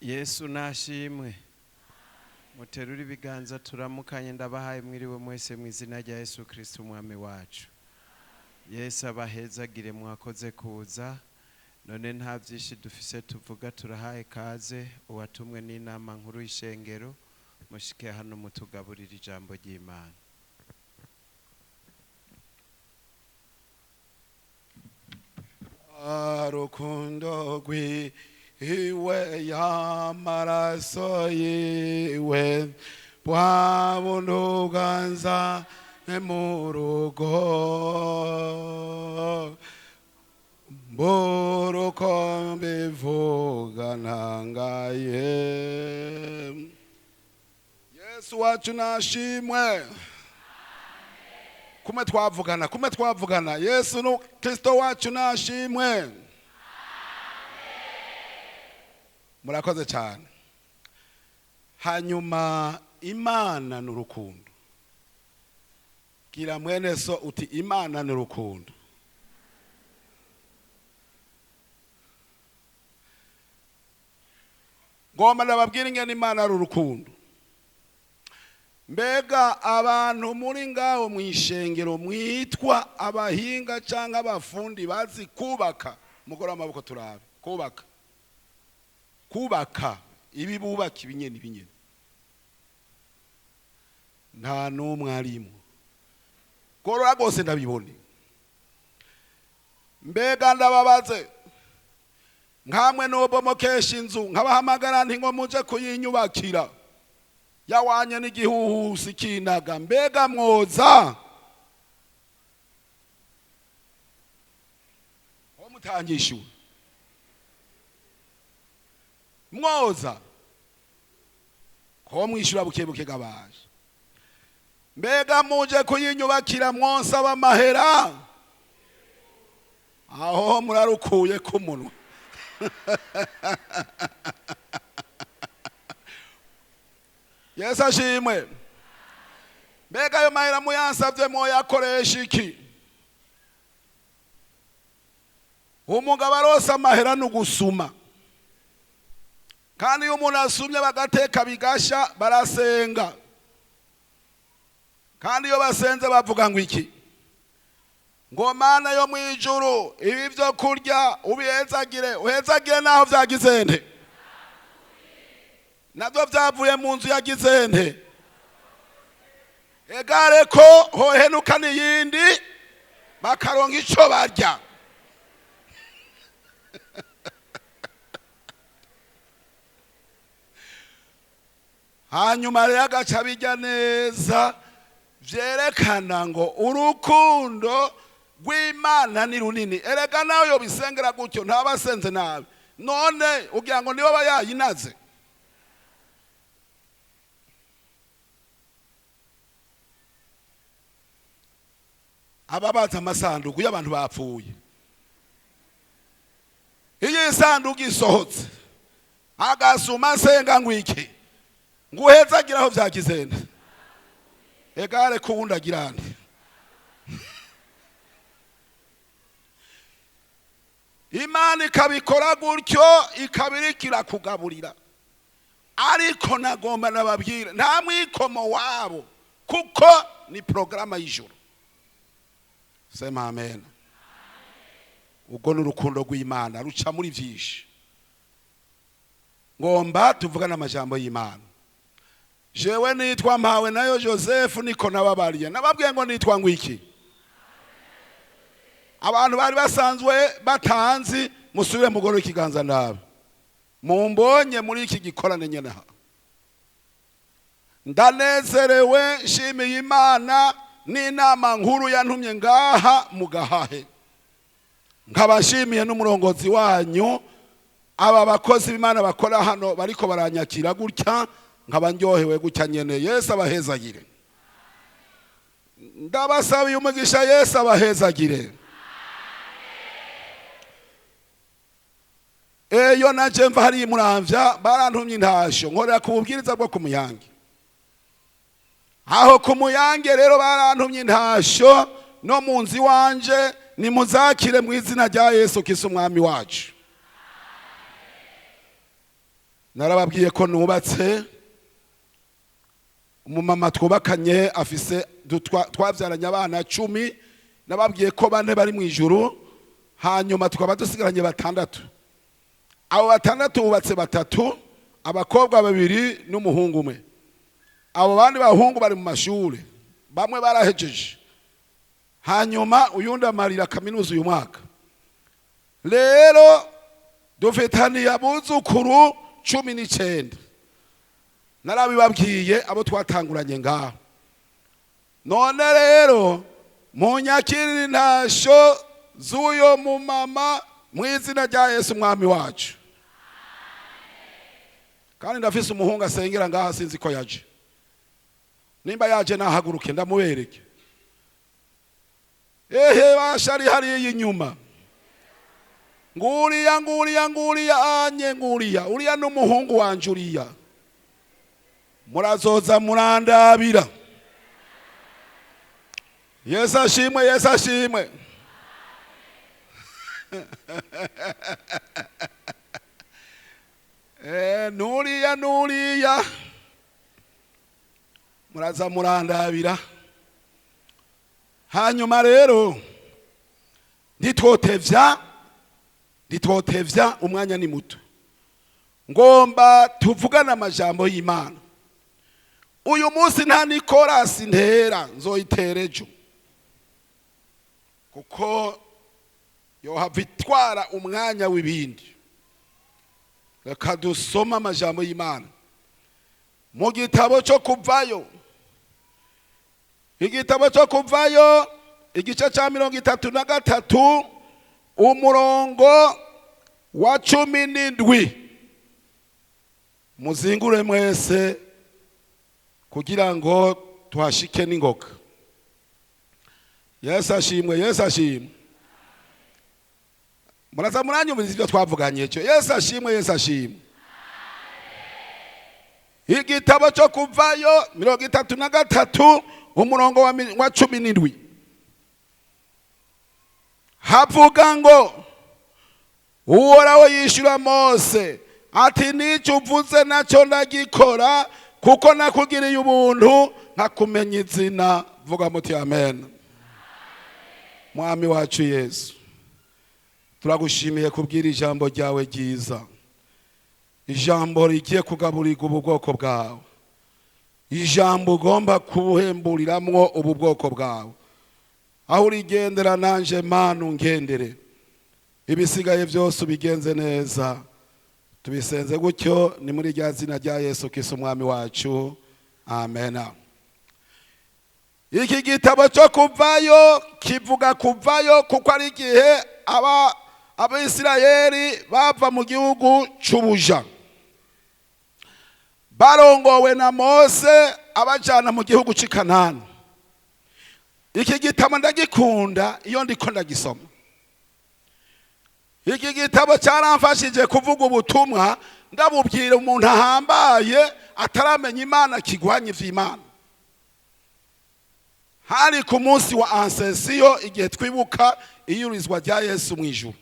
Yesu nashimwe. Muterure ibiganza turamukanye, ndabahaye mwiriwe mwese mu izina rya Yesu Kristo umwami wacu. Yesu abahezagire, mwakoze kuza. None nta byinshi dufise tuvuga, turahaye kaze uwatumwe n'inama nkuru y'ishengero, mushike hano mutugaburire ijambo ry'Imana. Rukundo rwiwe y'amaraso yiwe bwa buntu bwanza mu rugo mburuko mbivuga ntangaye. Yesu wacu nashimwe. Kumwe twavugana, kumwe twavugana. Yesu no Kristo wacu nashimwe. Murakoze cyane. Hanyuma Imana ni urukundo. Gira mwene so uti Imana ni urukundo. Ngomba ndababwira ingene Imana ari urukundo. Mbega abantu muri ngaho mwishengero mwitwa abahinga cyangwa abafundi bazi kubaka, mugora amaboko turabe. Kubaka, kubaka ibi bubaka ibinyene ibinyene, nta n'umwe arimo. Gorora rwose ndabibone. Mbega ndababaze, nkamwe n'ubomokesha inzu nkabahamagara nti ngo muje kuyinyubakira, yawanye n'igihuhusi kinaga, mbega mwoza ho mutangishiwe? Mwoza ko mwishyura bukebuke gabaje? Mbega muje kuyinyubakira mwonsaba amahera? Aho murarukuye kumunwa. Yesu ashimwe. Mbega ayo mahera muyansavye mwoyakoresha iki? Umugabo arose amahera ni ugusuma, kandi iyo umuntu asumye bagateka bigasha barasenga, kandi iyo basenze bavuga ngo iki? Ngo Mana yo mwijuru, ibi vyo kurya ubihezagire, uhezagire naho vyagize nte, navyo vyavuye mu nzu yagize nte, egare ko hohenuka n'iyindi bakaronka ico barya. Hanyuma rero agaca bijya neza, vyerekana ngo urukundo rw'Imana ni runini. Erega nawe yobisengera gutyo ntabasenze nabi, none ugira ngo nibo bayayinaze? Ababaza amasanduku y'abantu bapfuye, iyo isanduku isohotse agasuma asenga ngo iki? Nguhezagira aho vyagize nte, egare ko wundi agira nte. Imana ikabikora gutyo, ikabirikira kugaburira. Ariko nagomba nababwire, nta mwikomo wabo, kuko ni programa y'ijuru. Sema amen. Ubwo ni urukundo rw'Imana ruca muri byinshi. Ngomba tuvugane amajambo y'Imana. Jewe nitwa Mpawe nayo Joseph, niko nababariye. Nababwiye ngo nitwa ngwiki. Abantu bari basanzwe batanzi, musubire mugorore ikiganza ndabe. Mumbonye muri iki gikorane nyene ha. Ndanezerewe, nshimiye Imana n'inama nkuru yantumye ngaha mugahahe. Nkabashimiye n'umurongozi wanyu, aba bakozi b'Imana bakora hano bariko baranyakira gutya, nkaba ndyohewe gutya nyene. Yesu abahezagire. Ndabasabiye umugisha, Yesu abahezagire. Eyo naje mva hari Muramvya, barantumye intasho nkorera ku bubwiriza bwo ku Muyange. Aho ku Muyange rero barantumye intasho no mu nzu iwanje, nimuzakire mu izina rya Yesu Kristo umwami wacu. Narababwiye ko nubatse. Umumama twubakanye afise twabyaranye abana 10. Nababwiye ko 4 bari mu ijuru, hanyuma tukaba dusigaranye 6. Abo 6 bubatse 3, abakobwa 2 n'umuhungu umwe. Abo bandi bahungu bari mu mashuri, bamwe barahejeje, hanyuma uyundi amarira kaminuza uyu mwaka. Rero dufitaniye abuzukuru 19. Narabibabwiye abo twatanguranye ngaho. None rero munyakirire intasho z'uyo mumama mu izina rya Yesu mwami wacu. Kandi ndafise umuhungu asengera ngaha, sinzi ko yaje. Nimba yaje nahaguruke ndamubereke. Ehe, bashari hariya inyuma. Nguriya, nguriya, nguriya, anye nguriya. Uriya n'umuhungu wanje uriya. Murazoza murandabira. Yesu ashimwe, Yesu ashimwe. Nuriya, nuriya. Muraza murandabira. Hanyuma rero ntitwotevya, umwanya ni muto. Ngomba tuvugane amajambo y'Imana. Uyu munsi nta nikorasi ntera, nzoyitera ejo, kuko yohava itwara umwanya w'ibindi. Reka dusome amajambo y'Imana mu gitabo cyo Kuvayo. Igitabo cyo Kuvayo igice cya 33 umurongo wa 17. Muzingure mwese kugira ngo tuhashike n'ingoga. Yesu ashimwe, Yesu ashimwe. Muraza muranyumviriza ibyo twavuganye cyo. Yesu ashimwe, Yesu ashimwe. Igitabo cyo Kuvayo 33 umurongo wa 17. Havuga ngo Uhoraho yishura Mose ati n'icyo uvuze nacyo ndagikora, kuko nakugiriye ubuntu nkakumenya izina. Vuga muti amen. Mwami wacu Yesu, turagushimiye kubwira ijambo ryawe ryiza, ijambo rigiye kugaburirwa ubu bwoko bwawe, ijambo ugomba kubuhemburiramwo ubu bwoko bwawe. Aho urigendera nanje Mana ungendere, ibisigaye byose ubigenze neza. Tubisenze gutyo ni muri rya zina rya Yesu Kristo umwami wacu, amen. Iki gitabo cyo Kuvayo kivuga kuvayo kuko ari igihe Abisirayeli bava mu gihugu c'ubuja, barongowe na Mose abajana mu gihugu c'i Kanani. Iki gitabo ndagikunda iyo ndiko ndagisoma. Iki gitabo cyaramfashije kuvuga ubutumwa, ndabubwira umuntu ahambaye ataramenya Imana kigwanye ivy'Imana. Hari ku munsi wa Ascension, igihe twibuka iyurizwa rya Yesu mu ijuru.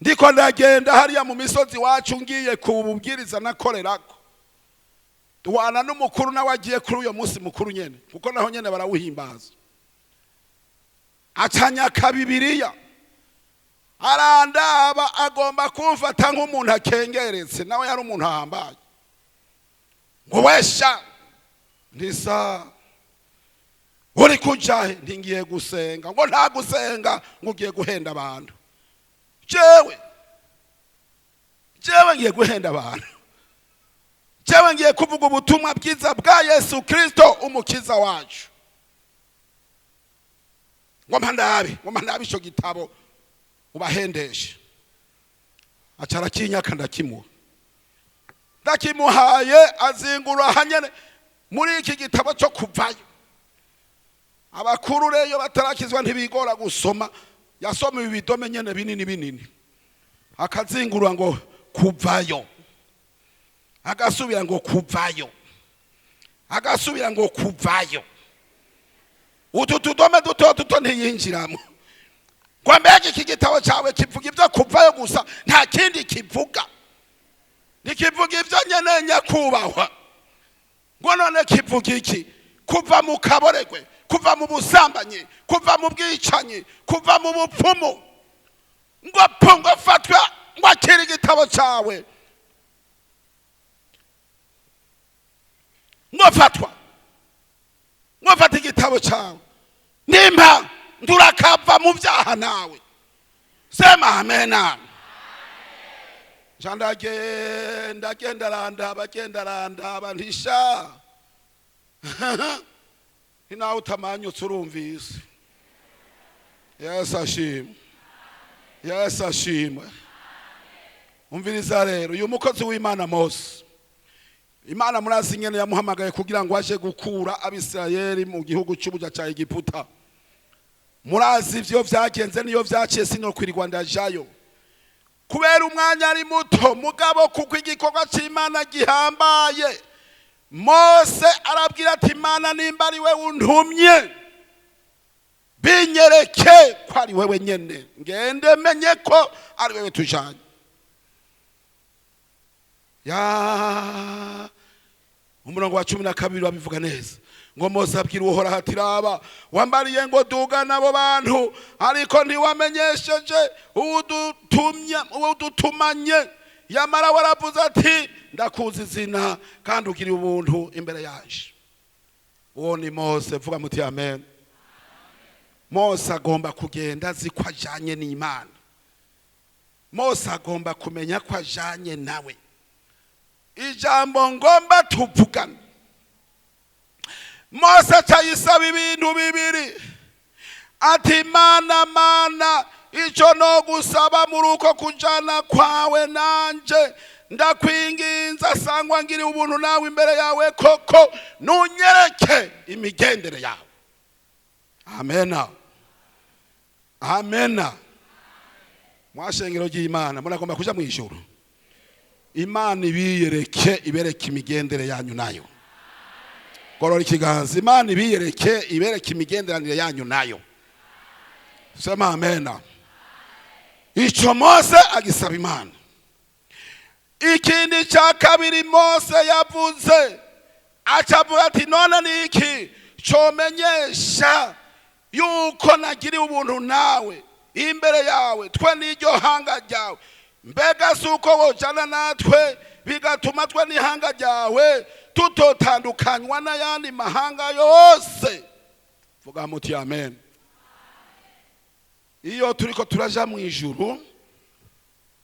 Ndiko ndagenda hariya mu misozi wacu ngiye kububwiriza nakorerako, duhana n'umukuru nawe agiye kuri uyo munsi mukuru nyene, kuko naho nyene barawuhimbaza. Acanyaka Bibiliya arandaba, agomba kumfata nk'umuntu akengeretse, nawe yari umuntu ahambaye. Ngo wesha ndisa uri kujahe? Ntingiye gusenga. Ngo nta gusenga, ngo ugiye guhenda abantu. Jewe ngiye guhenda abantu. Jewe ngiye kuvuga ubutumwa bwiza bwa Yesu Kristo umukiza wacu. Ngo mpandabe ico gitabo ubahendeshe. Acara kinyaka ndakimuha. Ndakimuhaye azingura hanyene muri iki gitabo cyo Kuvayo. Abakuru rero batarakizwa ntibigora gusoma, yasoma ibi bidome nyene binini binini, akazingura ngo kuvayo, agasubira ngo kuvayo, agasubira ngo kuvayo. Utu tudome duto duto ntiyinjiramo. Ngo mbega iki gitabo cyawe kivuga ibyo kuvayo gusa, nta kindi kivuga. Ntikivuga ibyo nyene, nyakubahwa. Ngo none kivuga iki? Kuva mu kaboregwe, kuva mu busambanyi, kuva mu bwicanyi, kuva mu bupfumu. Ngo pu, ngo fatwa, ngo akira igitabo cyawe, ngo fatwa, ngo fata igitabo cyawe, nimba ndurakava mu byaha nawe. Sema amena. Ndagenda genda, randaba genda, randaba ntisha nawe utamanyutse. Urumvise? Yesu ashimwe, Yesu ashimwe. Umviriza rero, uyu mukozi w'Imana Mose, Imana murazi ingene yamuhamagaye kugira ngo aje gukura Abisirayeli mu gihugu cy'ubuja cya Egiputa. Murazi ivyo vyagenze niyo vyaciye, sinokwirirwa ndajayo kubera umwanya ari muto. Mugabo kuko igikorwa cy'Imana gihambaye, Mose arabwira ati: "Imana, nimba ari we untumye, binyereke ko ari wewe nyene, ngende menye ko ari wewe tujanye." Ya umurongo wa 12 babivuga neza ngo: Mose abwira Uhoraho ati: "Raba, wambariye ngo duga n'abo bantu, ariko ntiwamenyesheje uwudutumanye. Yamara waravuze ati: 'Ndakuzi izina, kandi ugiriye ubuntu imbere yanje.'" Uwo ni Mose. Vuga muti amen. Mose agomba kugenda azi ko ajanye n'Imana. Mose agomba kumenya ko ajanye nawe. Ijambo ngomba tuvugane, Mose acayisaba ibintu bibiri, ati: "Mana, Mana, icyo no gusaba muri uko kujana kwawe nanje, ndakwinginza, sangwa ngiri ubuntu nawe imbere yawe koko, nunyereke imigendere yawe." Amena, amena. Mwashengero ry'Imana, muragomba kuja mu ijuru, Imana ibiyereke, ibereke imigendere yanyu nayo. Gorora ikiganza. Imana ibiyereke, ibereke imigenderanire yanyu nayo. Sema amena. Icyo Mose agisaba Imana. Ikindi cya kabiri Mose yavuze, acavuga ati: "None ni iki comenyesha yuko nagiriwe ubuntu nawe imbere yawe, twe n'iryo hanga ryawe? Mbega si uko wojana natwe, bigatuma twe n'ihanga ryawe tutotandukanywa n'ayandi mahanga yose?" Vuga muti amen. Iyo turiko turaja mu ijuru,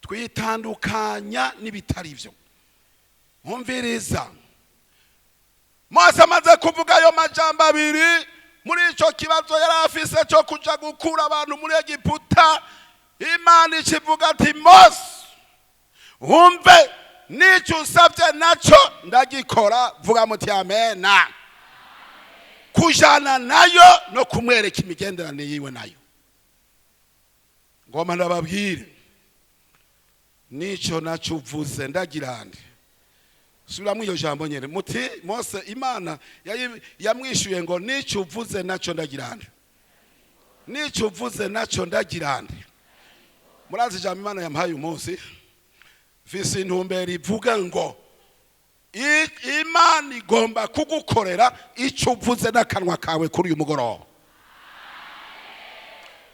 twitandukanya n'ibitari byo. Nkumviriza, Mose amaze kuvuga ayo majambo abiri muri icyo kibazo yari afise cyo kuja gukura abantu muri Egiputa, Imana ikivuga ati: "Mose, wumve, n'icyo usabye nacyo ndagikora." Vuga muti amena. Kujana nayo no kumwereka imigenderanire yiwe nayo. Ngoma ndababwire, n'icyo nacyo uvuze ndagira nde? Subiramo iyo jambo nyene muti: Mose, Imana yamwishuye ngo: "N'icyo uvuze nacyo ndagira nde? N'icyo uvuze nacyo ndagira nde?" Murazi ijambo Imana yamuhaye uyu munsi, mfise intumbero ivuga ngo Imana igomba kugukorera icyo uvuze n'akanwa kawe kuri uyu mugoroba.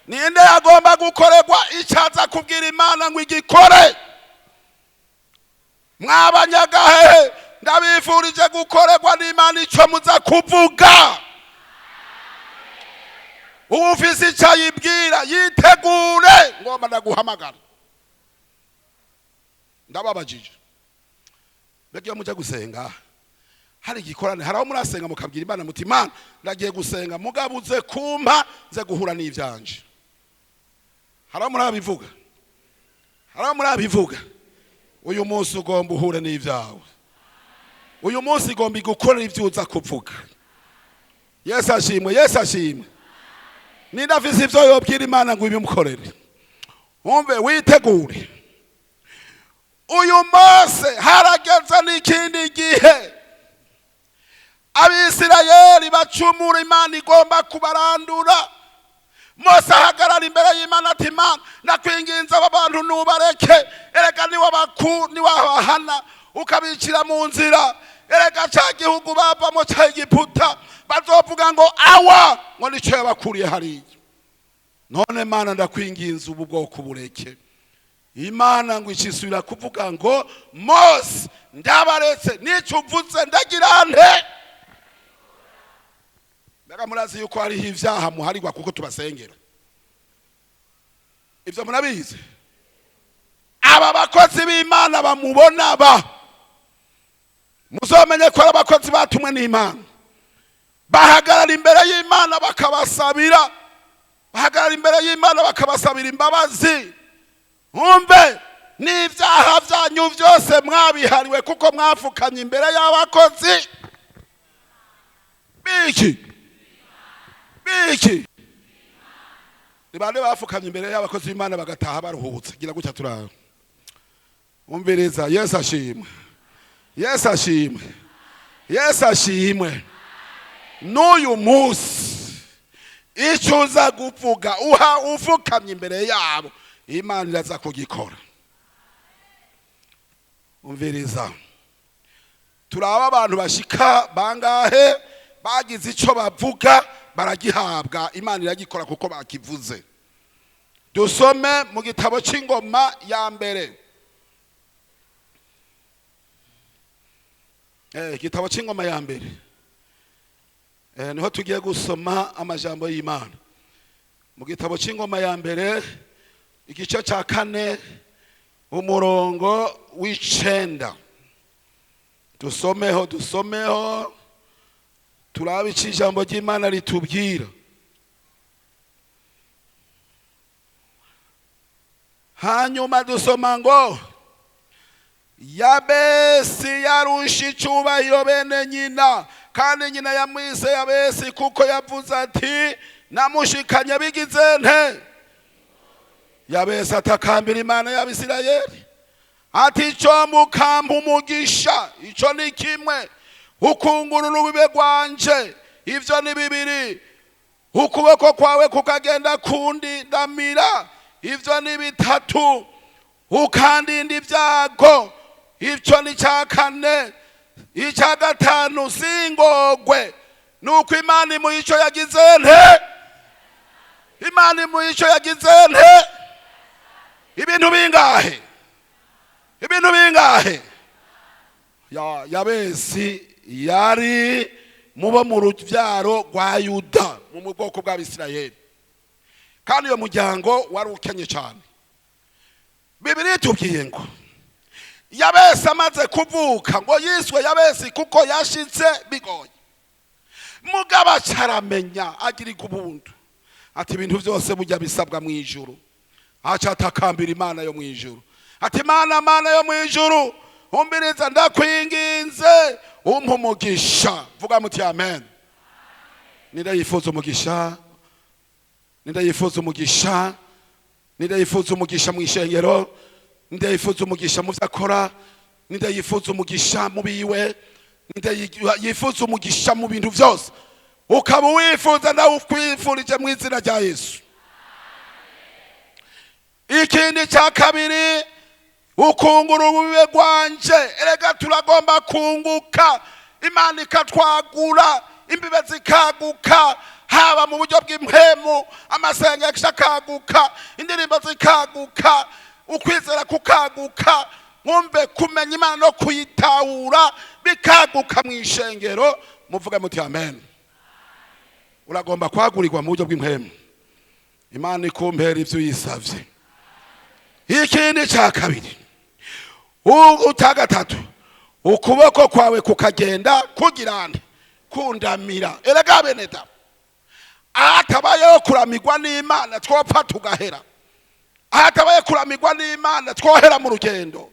Ninde yagomba gukorerwa icyo aza kubwira Imana ngo igikore? Mwabanyagahehe, ndabifurije gukorerwa n'Imana icyo muza kuvuga. Ubu ufise icyo ayibwira, yitegure, ngomba ndaguhamagara. Ndababajije, mbega iyo mujya gusenga hari igikorane, hari aho murasenga mukabwira Imana muti: "Imana, ndagiye gusenga, mugabo uze kumpa nze guhura n'ivyanje"? Hari aho murabivuga? Hari aho murabivuga? Uyu munsi ugomba uhure n'ibyawe. Uyu munsi igomba igukorera ibyo uza kuvuga. Yesu ashimwe, Yesu ashimwe. Ninde afise ibyo yobwira Imana ngo ibimukorere? Wumve, witegure. Uyu Mose harageze n'ikindi gihe Abisirayeli bacumura, Imana igomba kubarandura. Mose ahagarara imbere y'Imana ati: "Imana, ndakwinginze, aba bantu nubareke, erega niwabahana ukabicira mu nzira. Erega ca gihugu bavamo ca Egiputa bazovuga ngo awa ngo nico yabakuriye hariya. None Mana, ndakwinginze, ubu bwoko bureke. Imana ngo icisubira kuvuga ngo: "Mose, ndabaretse, nico uvuze ndagira nte?" Mbega murazi yuko hariho ivyaha muharirwa kuko tubasengera? Ivyo murabizi? Aba bakozi b'Imana bamubona ba muzomenye ko ari abakozi batumwe n'Imana, bahagarara imbere y'Imana bakabasabira, bahagarara imbere y'Imana bakabasabira imbabazi. Nkumve n'ibyaha byanyu byose mwabihariwe kuko mwapfukamye imbere y'abakozi biki biki. Ni bande bapfukamye imbere y'abakozi b'Imana bagataha baruhutse? Gira gutya turaho. Umviriza, Yesu ashimwe, Yesu ashimwe, Yesu ashimwe. N'uyu munsi icyo uza kuvuga uha ufukamye imbere yabo, Imana iraza kugikora. Umviriza, turaba abantu bashika bangahe bagize icyo bavuga baragihabwa, Imana iragikora kuko bakivuze. Dusome mu gitabo cy'Ingoma ya mbere. Igitabo cy'Ingoma ya mbere, niho tugiye gusoma amajambo y'Imana. Mu gitabo cy'Ingoma ya mbere, igice cya 4, umurongo w'9. Dusomeho, dusomeho, turabe icyo ijambo ry'Imana ritubwira. Hanyuma dusoma ngo: Yabesi yarusha icyubahiro bene nyina, kandi nyina yamwise Yabesi kuko yavuze ati: "Namushikanye bigize nte?" Yabesi atakambira Imana y'Abisirayeli ati: "Icyo mukampa umugisha, icyo ni kimwe; ukungurura urubibe rwanje, ibyo ni bibiri; ukuboko kwawe kukagenda kundi ndamira, ibyo ni bitatu; ukandinda ibyago, icyo ni cya kane; icya gatanu, singogwe." Nuko Imana imuha icyo yagize nte? Imana imuha icyo yagize nte? Ibintu bingahe? Ibintu bingahe? Yabesi yari mubo mu rubyaro rwa Yuda, mu bwoko bw'Abisirayeli, kandi uyo muryango wari ukenye cyane. Bibiliya itubwiye ngo Yabesi amaze kuvuka, ngo yiswe Yabesi kuko yashitse bigoye. Mugabo acaramenya, agirirwa ubuntu, ati: "Ibintu byose burya bisabwa mu ijuru." Aca atakambira Imana yo mu ijuru ati: "Mana, Mana yo mu ijuru, umbiriza, ndakwinginze, umpa umugisha." Vuga muti amen. Ninde yifuza umugisha? Ninde yifuza umugisha? Ninde yifuza umugisha mu ishengero? Ninde yifuza umugisha mu byo akora? Ninde yifuza umugisha mu biwe? Ninde yifuza umugisha mu bintu byose? Ukaba uwifuza, nawe ukwifurije mu izina rya Yesu. Ikindi cya kabiri, ukungura ububibe rwanje. Erega turagomba kunguka, Imana ikatwagura, imbibe zikaguka, haba mu buryo bw'impemu, amasengesho akaguka, indirimbo zikaguka, ukwizera kukaguka, mwumve kumenya Imana no kuyitahura bikaguka mu ishengero. Muvuge muti amen. Uragomba kwagurirwa mu buryo bw'impemu, Imana ikumpera ibyo uyisavye. Ikindi cya kabiri, uta gatatu, ukuboko kwawe kukagenda kugira nde? Kundamira. Erega bene data, ahatabayeho kuramirwa n'Imana twopfa tugahera. Ahatabaye kuramirwa n'Imana twohera mu rugendo.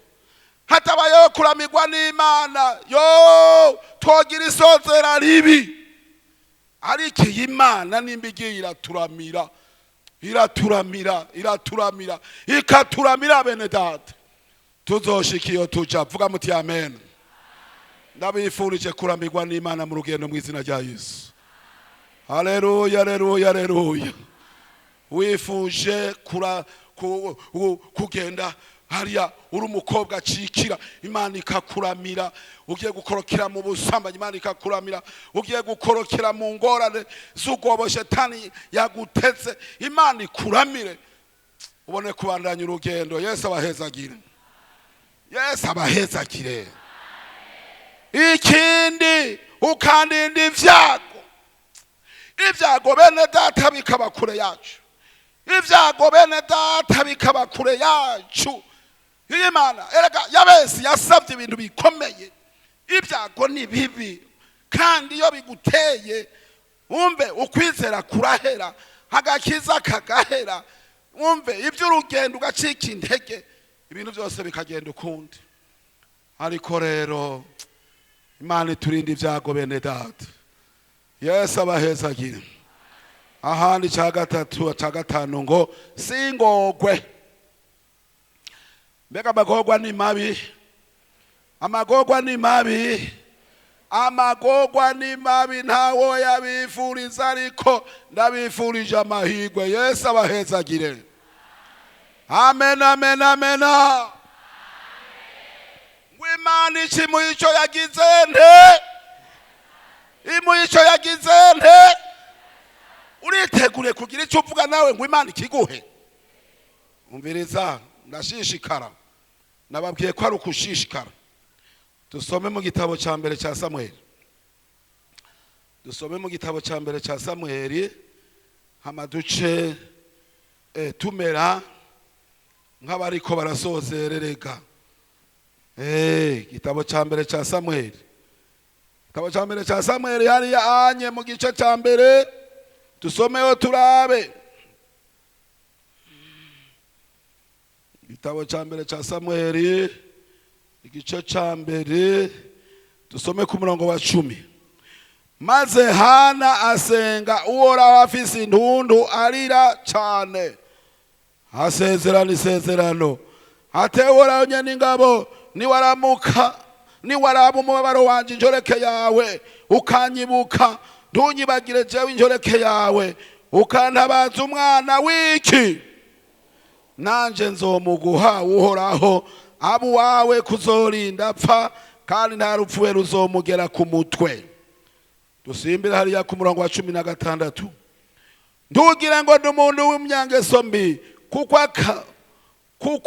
Hatabayeho kuramirwa n'Imana, yo twogira isozera ribi. Ariko iyi Mana nimba igiye iraturamira, iraturamira, iraturamira, ikaturamira, bene data, tuzoshika iyo tuja. Vuga muti amen. Ndabifurije kuramirwa n'Imana mu rugendo mu izina rya Yesu. Haleluya, haleluya, haleluya. Wifuje kugenda Hariya uri umukobwa acikira, Imana ikakuramira. Ugiye gukorokera mu busambanyi, Imana ikakuramira. Ugiye gukorokera mu ngorane z'ubwobo shetani yaguteze, Imana ikuramire, ubone kubandanya urugendo. Yesu abahezagire, Yesu abahezagire. Ikindi, ukandinda ibyago. Ibyago, bene data, bikaba kure yacu. Ibyago, bene data, bikaba kure yacu. Iyi Mana erega Yabesi yasabye ibintu bikomeye. Ibyago ni bibi, kandi iyo biguteye, wumve, ukwizera kurahera, agakiza kagahera, wumve, iby'urugendo ugacika intege, ibintu byose bikagenda ukundi. Ariko rero Imana iturinde ibyago, bene data. Yesu abahezagire. Ahandi cya gatatu, cya gatanu, ngo singogwe. Mbega amagorwa ni mabi, amagorwa ni mabi, amagorwa ni mabi, ntawo yabifuriza, ariko ndabifurije amahirwe. Yesu abahezagire. Amen, amen, amen. Ngo Imana ikimuha icyo yagize nte? Imuha icyo yagize nte? Uriteguriye kugira icyo uvuga nawe ngo Imana ikiguhe? Umviriza, ndashishikara, nababwiye ko ari ukushishikara. Dusome mu gitabo cya mbere cya Samweli, dusome mu gitabo cya mbere cya Samweli, hama duce tumera nk'abariko barasozererega. Igitabo cya mbere cya Samweli, igitabo cya mbere cya Samweli, hariya anye mu gice cya mbere, dusomeho turabe. Igitabo cya mbere cya Samweli, igice cya mbere, dusome ku murongo wa 10. Maze Hana asenga Uhoraho afise intundu, arira cyane, asezerana isezerano, ati: "Uhoraho nyene ingabo, niwaramuka, niwaraba umubabaro wanje injoreke yawe, ukanyibuka, ntunyibagire jewe injoreke yawe, ukantabaza umwana w'iki, nanje nzomuguha Uhoraho, aba uwawe kuzorinda apfa, kandi nta rupfu we ruzomugera ku mutwe." Dusimbire hariya ku murongo wa 16. "Ntugire ngo ndi umuntu w'imyangeso mbi, kuko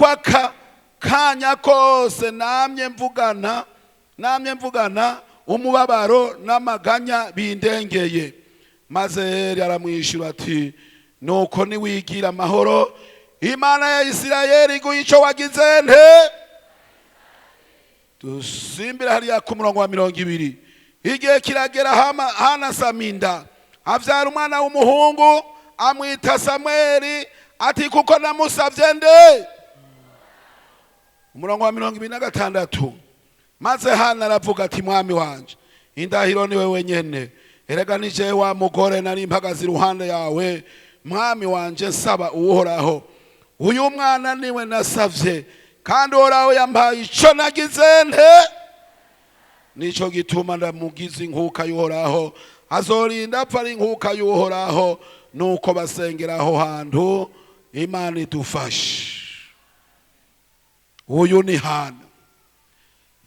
aka kanya kose namye mvugana umubabaro n'amaganya bindengeye." Maze Eli aramwishyura ati: "Nuko niwigira amahoro, Imana ya Isirayeli iguha icyo wagize nte?" Dusimbire hariya ku murongo wa 20. Igihe kiragera, Hana saminda, abyara umwana w'umuhungu, amwita Samweli, ati: "Kuko namusabye nde?" Umurongo wa 26. Maze Hana aravuga ati: "Mwami wanje, indahiro ni wewe nyene, erega ni jewe wa mugore nari mpagaze iruhande yawe, mwami wanje, nsaba Uhoraho. Uyu mwana niwe nasavye, kandi Uhoraho yampaye ico nagize nte? Nico gituma ndamugize inkuka y'Uhoraho, azorinda apfa ari inkuka y'Uhoraho." Nuko basengera aho hantu. Imana idufashe. Uyu ni Hana,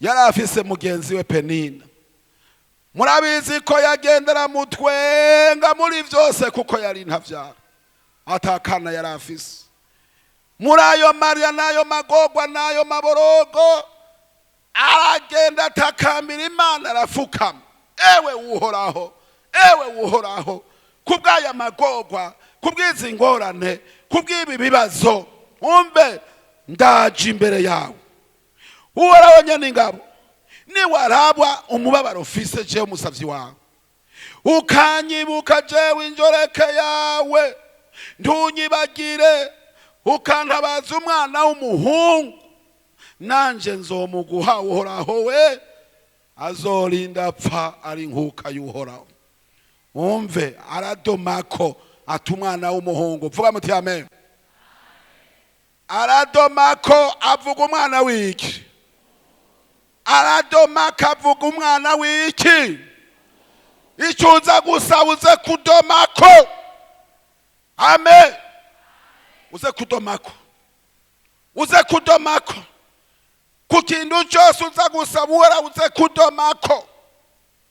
yari afise mugenzi we Penina. Murabizi ko yagendera mu twenga muri byose, kuko yari ntavyara, atakana yari afise. Muri ayo mariya n'ayo magorwa n'ayo maborogo, aragenda atakambira Imana, arafukama: "Ewe Uhoraho, ewe Uhoraho, kubw'aya magorwa, kubw'izi ngorane, kubw'ibi bibazo, umve, ndaje imbere yawe. Uhoraho nyene ingabo, niwarabwa umubabaro ufise jewe umusavyi wawe, ukanyibuka jewe injoreke yawe, ntunyibagire, ukantabaza umwana w'umuhungu, nanje nzomuguha Uhoraho, we azorinda apfa ari inkuka y'Uhoraho." Wumve, aradomako ati umwana w'umuhungu. Vuga muti amen. Aradomako avuga umwana w'iki? Aradomako avuga umwana w'iki? Icyo uza gusa, uze kudomako. Amen, uze kudomako. Uze kudomako ku kintu cyose uza gusaba Uhoraho, uze kudomako,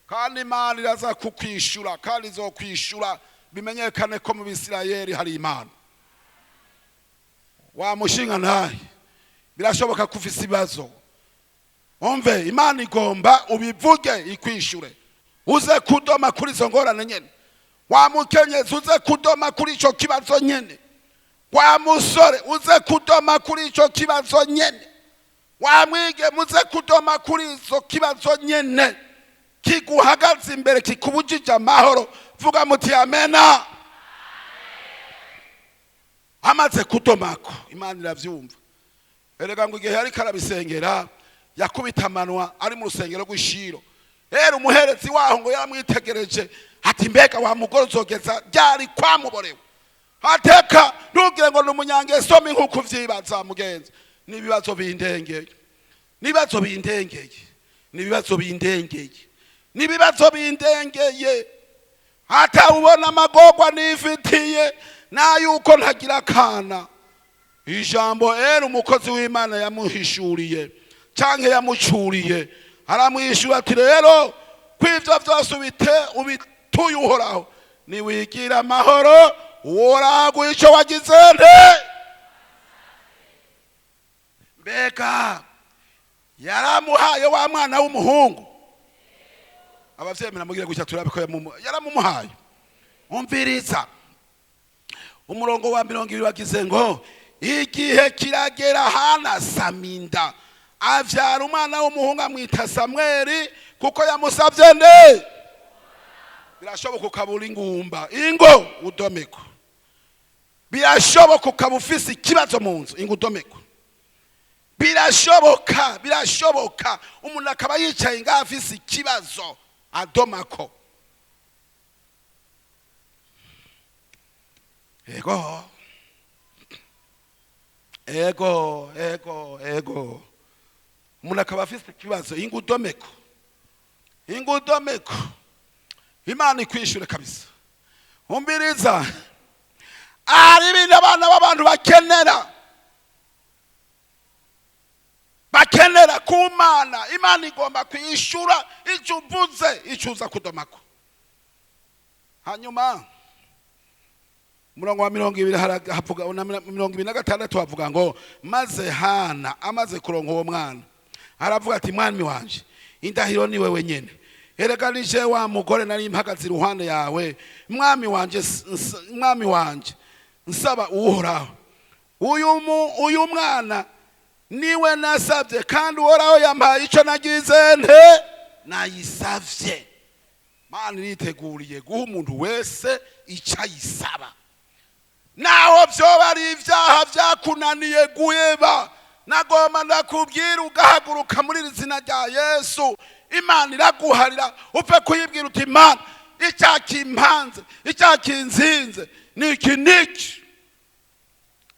kandi Imana iraza kukwishura, kandi izokwishura bimenyekane ko mu Bisirayeli hari Imana. Wa mushinga ntahe, birashoboka ko ufise ibibazo. Umve, Imana igomba ubivuge ikwishure. Uze kudoma kuri izo ngorane nyene. Wa mukenyezi, uze kudoma kuri ico kibazo nyene. Wa musore, uze kudoma kuri ico kibazo nyene. Wa mwigeme, uze kudoma kuri izo kibazo nyene kiguhagaze imbere, kikubujije amahoro. Vuga muti amena. Amaze kudomako, Imana iravyumva. Erega ngo igihe yariko arabisengera, yakubita amanwa ari mu rusengero rw'Ishiro. Rero umuherezi waho ngo yaramwitegereje ati: "Mbega wa mugore, uzogeza ryari kwamuborewe?" Ateka ntugire ngo ni umunyangeso mbi nk'uko uvyibaza, mugenzi. N'ibibazo bindengeye, n'ibibazo bindengeye, n'ibibazo bindengeye, n'ibibazo bindengeye. Atawubona amagorwa nifitiye nayuko ntagira akana. Ijambo eri umukozi w'Imana yamuhishuriye canke yamucuriye, aramwishyura ati: "Rero ko ivyo vyose ubite ubituye Uhoraho, niwigira amahoro, Uhoraho ico wagize nte?" Mbega yaramuhaye wa mwana w'umuhungu? Abavyemera mugire gutya turabe ko yaramumuhaye. Umviriza umurongo wa 20 wagize ngo: "Igihe kiragera, Hana saminda, avyara umwana w'umuhungu, amwita Samweli, kuko yamusavye nde?" Birashoboka ukabura ingumba, ingo udomeko. Birashoboka ukaba ufise ikibazo mu nzu, ingo udomeko. Birashoboka, birashoboka umuntu akaba yicaye ngaho afise ikibazo, adomako. Ego, ego, ego, ego. Umuntu akaba afise ikibazo, ingo udomeko, ingo udomeko, Imana ikwishyure kabisa. Umviriza, hari ibintu abana b'abantu bakenera ku Mana. Imana igomba kwishyura icyo uvuze, icyo uza kudomako. Hanyuma umurongo wa 20 havuga na 26 havuga ngo: "Maze Hana amaze kuronka uwo mwana, aravuga ati: 'Mwami wanje, indahiro ni wewe nyene. Erega nije wa mugore nari mpagaze iruhande yawe, mwami wanje, mwami wanje, nsaba Uhoraho. Uyu mwana niwe nasabye, kandi Uhoraho yampaye icyo nagize nte nayisavye.'" Mana iriteguriye guha umuntu wese icyo ayisaba, naho vyoba ari ivyaha vyakunaniye guheba. Nagomba ndakubwira ugahaguruka muri iri zina rya Yesu. Imana iraguharira. Upfe kuyibwira uti: "Imana, icyaha kimpanze, icyaha kinzinze ni iki niki."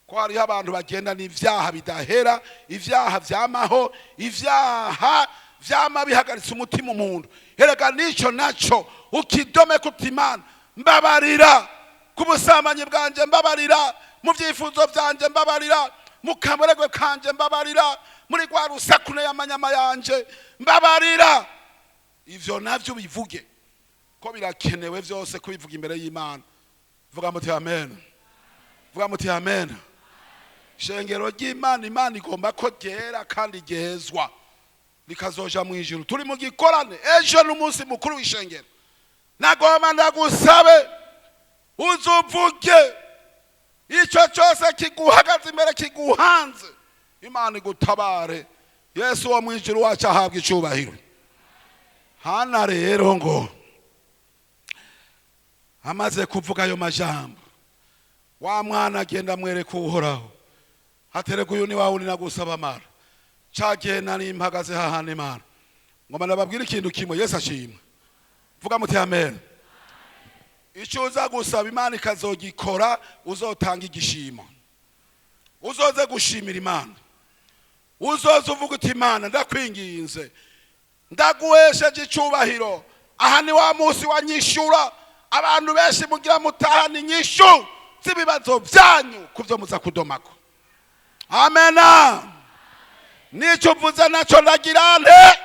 Ko hariho abantu bagenda n'ivyaha bidahera, ivyaha vyamaho, ivyaha vyama bihagaritse umutima umuntu. Erega nico naco ukidome kuti: "Imana, mbabarira ku busambanyi bwanje, mbabarira mu vyifuzo vyanje, mbabarira mu kaboregwe kanje, mbabarira muri rwa rusakune y'amanyama yanje, mbabarira." Ivyo navyo bivuge ko birakenewe vyose kubivuga imbere y'Imana. Vuga muti amen. Vuga muti amen. Shengero ry'Imana, Imana igomba ko ryera kandi ryezwa, rikazoja mu ijuru. Turi mu gikorane ejo n'umunsi mukuru w'ishengero. Nagomba ndagusabe uzuvuge icyo cyose kiguhagaze imbere, kiguhanze, Imana igutabare. Yesu wo mu ijuru wacu ahabwa icubahiro. Hana rero ngo amaze kuvuga ayo majambo, wa mwana agenda amwereka Uhoraho. Hatereka: "Uyu ni wawe uri nagusaba amara cagihe nari mpagaze hahana Imana." Ngoma ndababwira ikintu kimwe. Yesu ashimwe. Vuga muti amen. Icyo uza gusaba Imana ikazogikora, uzotanga igishimo, uzoze gushimira Imana, uzoze uvuga uti: "Imana, ndakwinginze, ndaguhesheje icubahiro. Aha ni wa munsi wanyishura." Abantu benshi mugira mutahana inyishu z'ibibazo byanyu ku byo muza kudomako. Amena. N'icyo uvuze nacyo ndagira nte?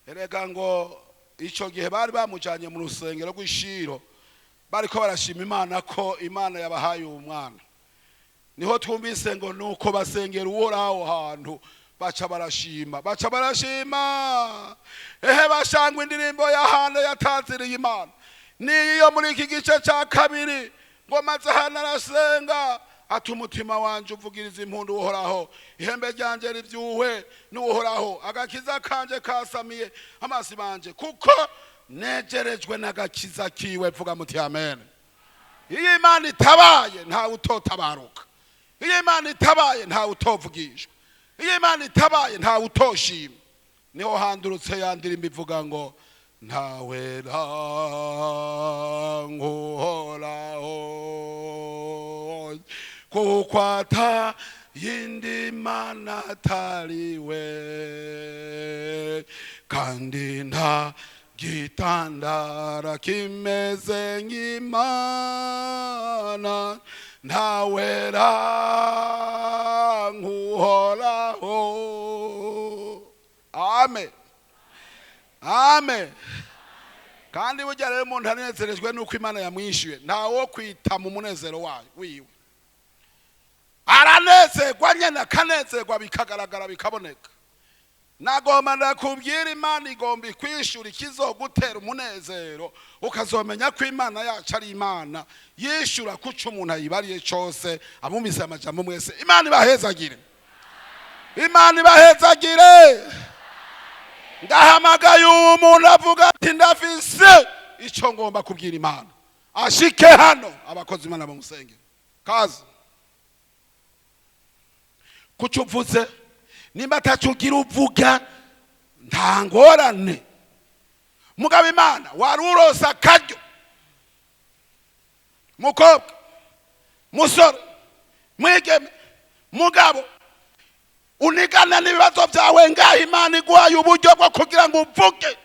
Erega ngo icyo gihe bari bamujyanye mu rusengero rw'ishiro, bariko barashima Imana ko Imana yabahaye uwo mwana. Niho twumvise ngo nuko basengera Uhoraho hantu, baca barashima, baca barashima. Ehe, bashangwa indirimbo ya Hana yataziriye Imana niyo muri iki gice cya kabiri, ngo maze Hana arasenga ati: "Umutima wanje uvugiriza impundu Uhoraho, ihembe ryanje rivyuwe n'Uhoraho, agakiza kanje kasamiye amaso banje, kuko negerejwe n'agakiza kiwe." Vuga muti amen. Iyo Imana itabaye, ntawe utotabaruka. Iyo Imana itabaye, ntawe utovugishwa. Iyo Imana itabaye, ntawe utoshima. Niho handurutse ya ndirimbo ivuga ngo: "Ntawe Uhoraho, kuko ata yindi mana atariwe, kandi nta gitandara kimeze nk'Imana, ntawera nk'Uhoraho." Amen, amen. Kandi burya rero umuntu anezerejwe n'uko Imana yamwishyuye, ntawo kwita mu munezero wayo wiwe. Aranezerwa nyine, akanezerwa bikagaragara, bikaboneka. Nagomba ndakubwira, Imana igomba ikwishyura ikizogutera umunezero, ukazomenya ko Imana yacu ari Imana yishyura kuco umuntu ayibariye cyose. Abumvise amajambo mwese, Imana ibahezagire, Imana ibahezagire. Ndahamagaye uwo muntu avuga ati: "Ndafise icyo ngomba kubwira Imana", ashike hano, abakozi Imana bamusengere. Kazi kuco uvuze, nimba ataco ugira uvuga, nta ngorane. Mugabo Imana wari urose akaryo, mukobwa, musore, mwigeme, mugabo unigana n'ibibazo byawe ngaho, Imana iguhaye uburyo bwo kugira ngo uvuge.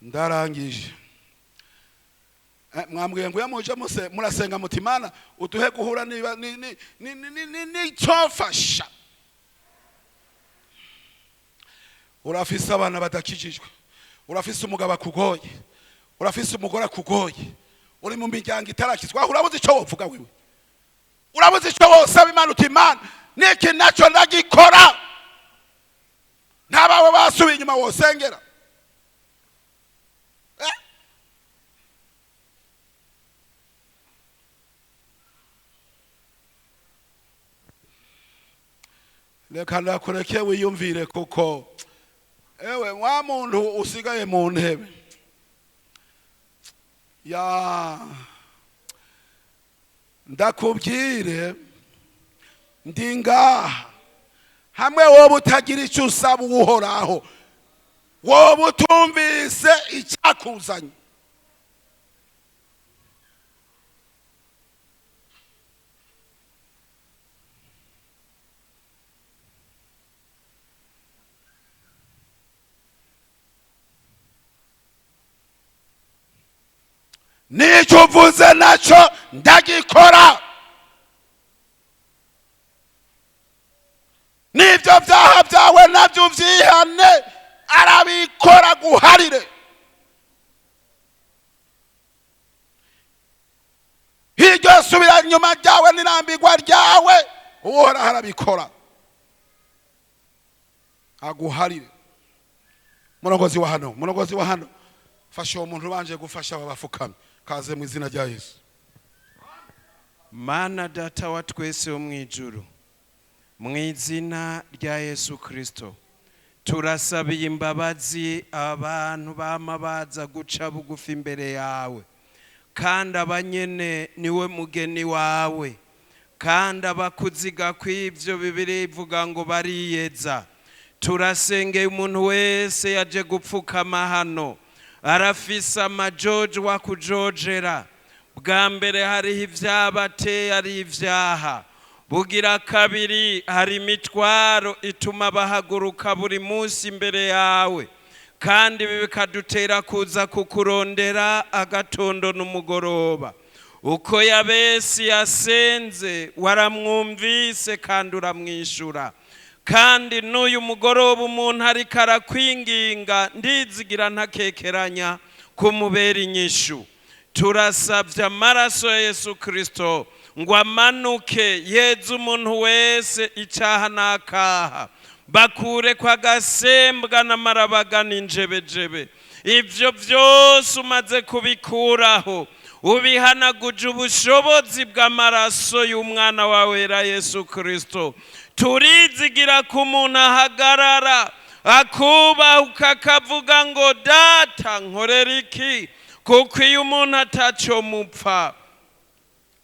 Ndarangije. Mwambwiye ngo iyo muje muse murasenga muti: "Imana uduhe guhura niba n'icyofasha." Urafise abana badakijijwe, urafise umugabo akugoye, urafise umugore akugoye, uri mu miryango itarakizwa, urabuze icyo wovuga wewe, urabuze icyo wosaba Imana uti: "Imana, niki nacyo ndagikora." Ntabawe basubiye inyuma wosengera. Eh? Reka ndakureke wiyumvire, kuko ewe wa muntu usigaye mu ntebe ya, ndakubwire, ndi ngaha hamwe wowe utagira icyo usaba Uhoraho, wowe utumvise icyakuzanye. N'icyo uvuze nacyo ndagikora. N'ibyo byaha byawe nabyo ubyihane, arabikora guharire. Iryo subira inyuma ryawe n'irambirwa ryawe, Uhoraho arabikora aguharire. Murongozi wa hano, murongozi wa hano, fasha uwo muntu ubanje gufasha aba bafukamye. Kaze mu izina rya Yesu. Mana Data wa twese wo mu ijuru, mu izina rya Yesu Kirisito, turasabiye imbabazi abantu bama baza guca bugufi imbere yawe, kandi abanyene niwe mugeni wawe, kandi abakuziga kw'ibyo bibiri ivuga ngo bariyeza. Turasengeye umuntu wese yaje gupfukama hano, arafise amajojo wakujojera. Bwa mbere hariho ibyabateye ari ibyaha. Bugira kabiri, hari imitwaro ituma bahaguruka buri munsi imbere yawe, kandi ibi bikadutera kuza kukurondera agatondo n'umugoroba. Uko Yabesi yasenze waramwumvise kandi uramwishyura. Kandi n'uyu mugoroba umuntu ariko arakwinginga, ndizigira ntakekeranya kumubera inyishu. Turasabye amaraso ya Yesu Kirisito ngo amanuke yeze umuntu wese icyaha n'akaha, bakure kwa gasembwa n'amarabaga n'injebejebe. Ibyo byose umaze kubikuraho, ubihanaguje ubushobozi bw'amaraso y'umwana wawe era Yesu Kirisito. Turizigira ko umuntu ahagarara akubahuka akavuga ngo data nkorera iki, kuko iyo umuntu atacyo mupfa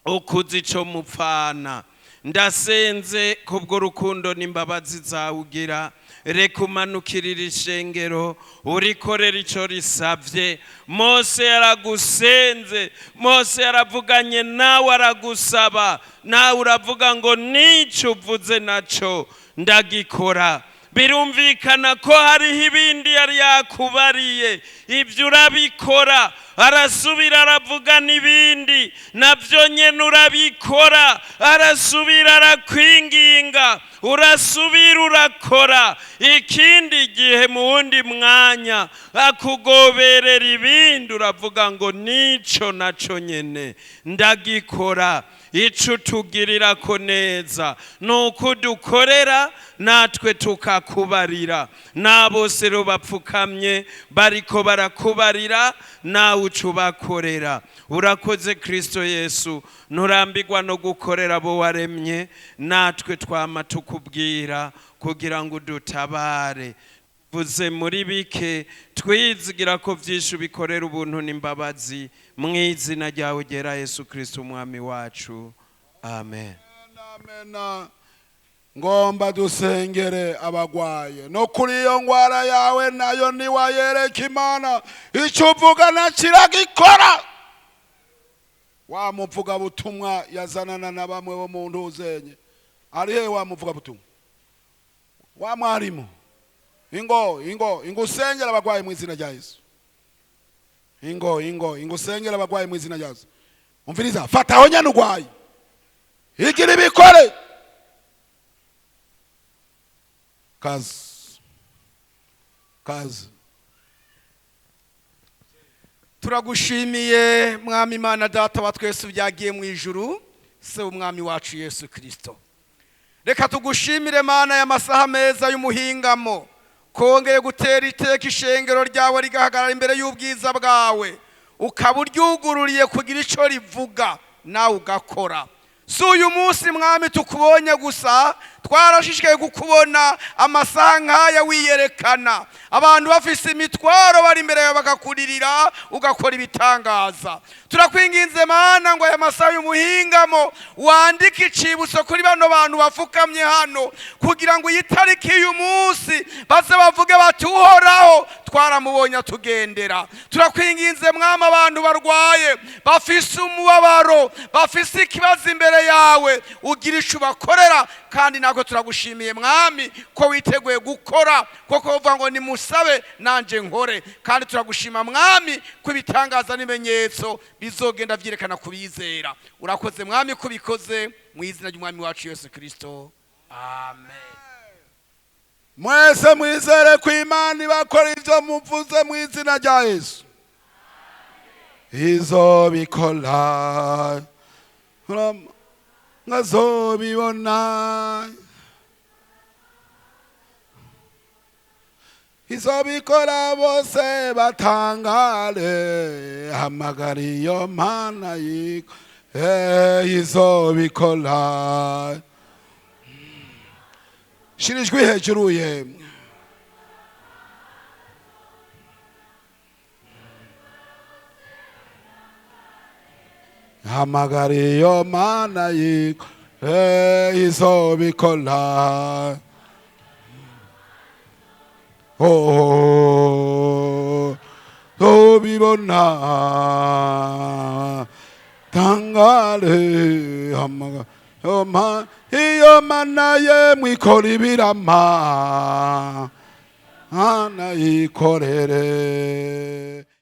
ukuze icyo mupfana. Ndasenze kubw'urukundo n'imbabazi zawe ugira, reka umanukirire ishengero urikorera icyo risabye. Mose yaragusenze, Mose yaravuganye nawe aragusaba, nawe uravuga ngo n'icyo uvuze nacyo ndagikora. Birumvikana ko hariho ibindi yari yakubariye, ibyo urabikora. Arasubira aravuga n'ibindi nabyo nyene urabikora. Arasubira arakwinginga, urasubira urakora. Ikindi gihe mu wundi mwanya akugoberera ibindi, uravuga ngo nico naco nyene ndagikora. Ico utugirira ko neza nuko udukorera natwe tukakubarira. N'abose rero bapfukamye bariko barakubarira, nawe uca ubakorera. Urakoze Kristo Yesu, nturambirwa no gukorera abo waremye, natwe twama tukubwira kugira ngo udutabare. Vuze muri bike, twizigira ko byinshi ubikorera ubuntu n'imbabazi, mu izina ryawe ryera Yesu Kristo umwami wacu, amen. Amen. Ngomba dusengere abagwaye, no kuri iyo ngwara yawe nayo niwayereka Imana, icyo uvuga na kiragikora. Wa muvuga butumwa yazanana na bamwe bo mu ntuzenye, ari he wa muvuga butumwa wa mwarimu? Ingo ingo ingo usengera abagwaye mu izina rya Yesu. Ingo ingo ingo usengera abagwaye mu izina rya Yesu. Umviriza, fata aho nyene ugwaye, igira ibikore. Kazi kazi. Turagushimiye mwami Imana data wa twese ubyagiye mu ijuru, se umwami wacu Yesu Kristo. Reka tugushimire Mana y'amasaha meza y'umuhingamo, kongeye gutera iteka ishengero ryawe rigahagarara imbere y'ubwiza bwawe, ukaba uryugururiye kugira ico rivuga nawe ugakora. Si uyu munsi mwami tukubonye gusa, twarashishikaye kukubona amasaha nk'aya wiyerekana, abantu bafise imitwaro bari imbere yawe bakakuririra, ugakora ibitangaza. Turakwinginze Mana ngo aya masaha y'umuhingamo wandike icibutso kuri bano bantu bafukamye hano, kugira ngo iyi tariki y'uyu munsi baze bavuge bati Uhoraho twaramubonye atugendera. Turakwinginze mwami, abantu barwaye bafise umubabaro, bafise ikibazo imbere yawe, ugira ico ubakorera. Kandi nako turagushimiye mwami ko witeguye gukora, kuko uvuga ngo nimusabe nanje nkore. Kandi turagushima mwami ko ibitangaza n'ibimenyetso bizogenda vyerekana kubizera. Urakoze mwami ko ubikoze, mu izina ry'umwami wacu Yesu Kristo, amen. Mwese mwizere ko Imana ibakora ivyo muvuze mu izina rya Yesu. Izobikora nkazobibona, izobikora bose batangare, hamagara iyo Mana yiko, izobikora. Shira ijwi hejuru yemwe. Hamagara iyo Mana yiko, izobikora. Oh, tobibona tangale, hamagara Iyo mana ye mwikora ibirama, anayikorere.